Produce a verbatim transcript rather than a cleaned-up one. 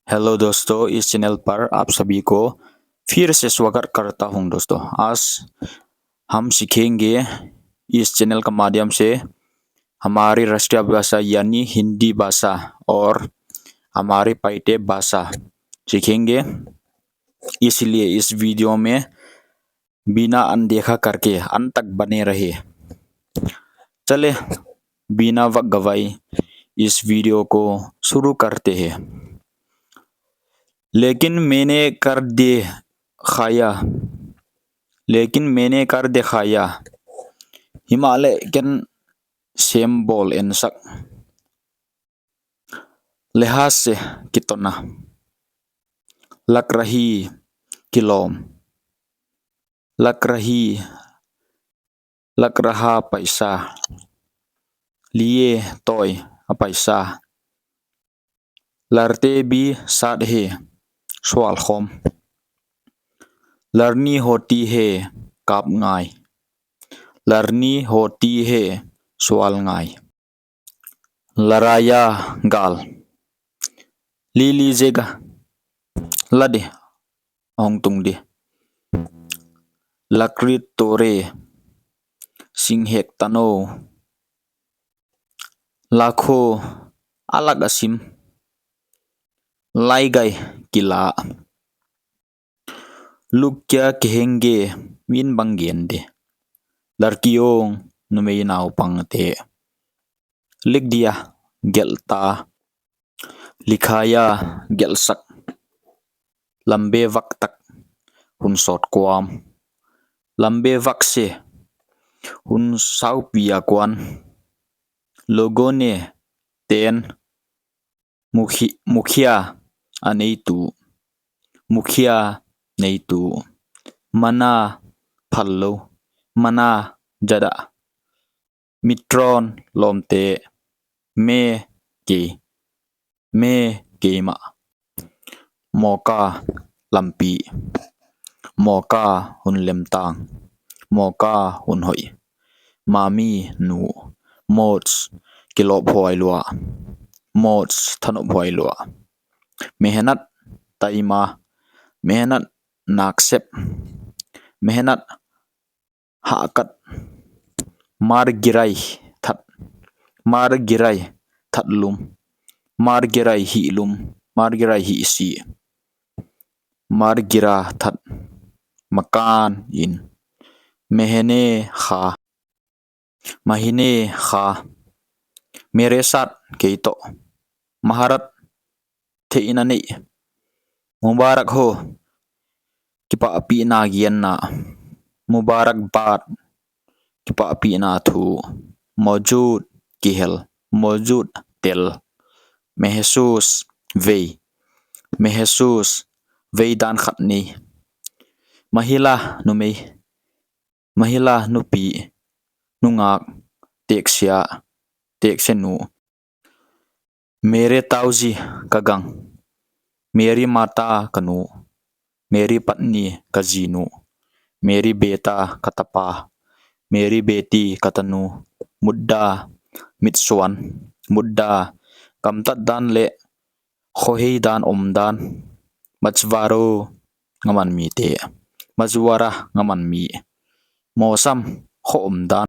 हेलो दोस्तों, इस चैनल पर आप सभी को फिर से स्वागत करता हूं दोस्तों। आज हम सीखेंगे इस चैनल के माध्यम से हमारी राष्ट्रीय भाषा यानी हिंदी भाषा और हमारी पाइटे भाषा सीखेंगे। इसलिए इस वीडियो में बिना अनदेखा करके अंत तक बने रहे। चले, बिना वक्त गवाए इस वीडियो को शुरू करते हैं। लेकिन मैंने कर दिखाया, लेकिन मैंने कर दिखाया, himahleh ken sem bawl en sak. लिहाज से कितना, लग रही kilawm, लग रही, लग रहा पैसा, लिए toy a paisa, लड़ते भी साथ है sual khawm, लड़नी होती है kap ngai, लड़नी होती है sual ngai, लड़ाया गाल, ले लीजिएगा, la di, hong tung di, लकड़ी तोड़े, singhek tanou, लाखों, a lak a sim, laigai kila, लोग क्या कहेंगे, min bang gen di, लड़कियों, numei naupangte, लिख दिया, gelh ta, लिखाया, gelh sak, लंबे वक्त तक, hun sawt kuam, लंबे वक्त से, hun saupi a kuan, लोगों ने, ten, मुखि-, मुखिया, a neitu, मुखिया, neitu, मना, phallou, मना, ज्यादा, मित्रों, lawmte, मैं, kei, मैं, keimah, मौका, lampi, मौका, hun lemtang, मौका, hun hoih, मामी, nu, मौज, kilawphuai lua, मौज, thanophuai lua, मेहनत, taima, मेहनत, naksep, मेहनत, hahkat, मार गिराई, that, मार गिराई, that lum, मार गिराई, hihlum, मार गिराई, hihsi, मार गिरा, that, मकान, inn, महीने, kha, महीने, kha, मेरे साथ, kei toh, महारत, theihna neih, मुबारक हो, kipahpihna genna, मुबारकबाद, kipahpihna thu, मौजूद, kihel, मौजूद, tel, महसूस, vei, महसूस, veidan khat nei, महिला, numei, महिला, nupi, nungak, teksia, teksenu, मेरे ताऊ जी, ka gang, मेरी माता, ka nu, मेरी पत्नी, ka zinu, मेरी बेटा, ka tapa, मेरी बेटी, ka tanu, मुद्दा, mitsuan, मुद्दा, gamtatdan leh khoheidan, omdan, मछुआरों, ngaman mite, मछुआरा, ngaman mi, मौसम, kho omdan,